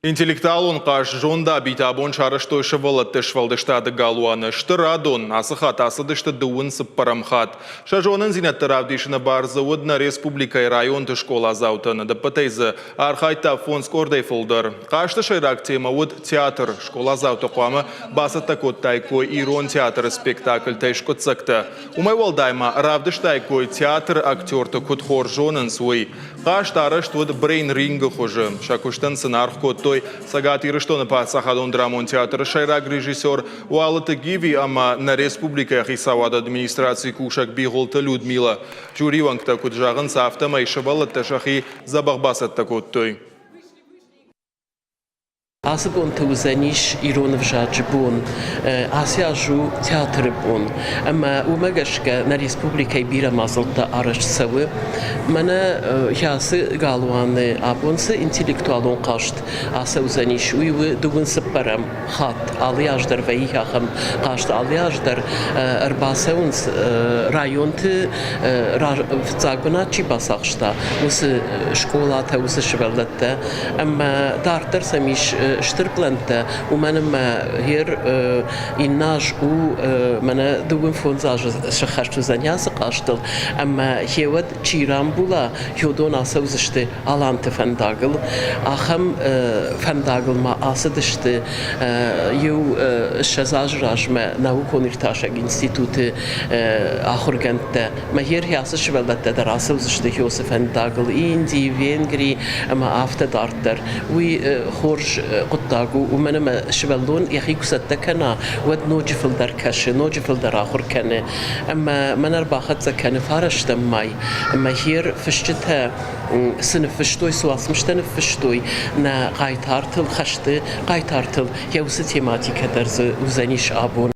Интеллектуалон хъазт «Зондабитӕ» абон сарӕзтой сывӕллӕтты сфӕлдыстады галуаны. Стыр радон ацы хатт ацыдысты дыууын цыппӕрӕм хатт. Сӕ зонындзинӕдтӕ равдисыны бар дзы уыд нӕ республикӕйы районты скъоладзаутӕн. Ӕдӕппӕтӕй дзы архайдта фондз къордӕй фылдӕр. Хъазты сӕйраг темӕ уыд театр. Скъоладзаутӕ хъуамӕ бацӕттӕ кодтаиккой ирон театры спектакльтӕй скъуыддзӕгтӕ. Уымӕй уӕлдай ма равдыстаиккой театры актерты куыд хорз зонынц, уый. Хъазт арӕзт уыд брейн-рингы хуызы. Сӕ куыстӕн сын аргъ кодтой Цӕгат Ирыстоны паддзахадон драмон театры сӕйраг режиссер Уалыты Гиви ӕмӕ нӕ республикӕйы хицауады администрацийы кусӕг Бигъуылты Людмила. Жюри уӕнгтӕ куыд зӕгъынц, афтӕмӕй сывӕллӕттӕ сӕхи дзӕбӕх бацӕттӕ кодтой. Ацы бонты уыдзӕнис ирон ӕвзаджы бон. Ацы аз у театры бон ӕмӕ уымӕ гӕсгӕ нӕ республикӕйы бирӕ мадзӕлттӕ арӕзт цӕуы. Мӕнӕ ацы галуаны абон цы интеллектуалон хъазт ацӕудзӕнис, уый у дыууын цыппӕрӕм хатт. Алы аз дӕр вӕййы ахӕм хъазт, алы аз дӕр ӕрбацӕуынц районты фыццаг бынат чи бацахста, уыцы скъолатӕ, уыцы сывӕллӕттӕ. Ӕмӕ дарддӕр сӕм ис стыр пълӕнттӕ, уымӕн ӕмӕ гъер иннӕ аз у мӕнӕ 25 азы сӕххӕст уыдзӕни ацы хъазтыл, ӕмӕ гъеуӕд чи рамбула, уыдон ацӕудзысты Аланты фӕндагыл. Ахӕм фӕндагыл ма ацыдысты иу 20 азы размӕ наукон-иртасӕг институты ахуыргӕндтӕ. Мӕ гъер ацы сывӕллӕттӕ дӕр ацӕудзысты Хёсы фӕндагыл Инди, Венгри ӕмӕ афтӕ дарддӕр. Уый хорз хъуыддаг у, уымӕн ӕмӕ сывӕллон йӕхи куы цӕттӕ кӕна, уӕд ноджы фылдӕр кӕсы, ноджы фылдӕр ахуыр кӕны. Ӕмӕ мӕн ӕрбахӕццӕ кӕны фарӕстӕм май, ӕмӕ гъер фысджытӕ цы ныффыстой, цы уацмыстӕ ныффыстой нӕ хъайтартыл, хӕсты хъайтартыл, йӕ уыцы тематикӕ дӕр дзы уыдзӕнис абон.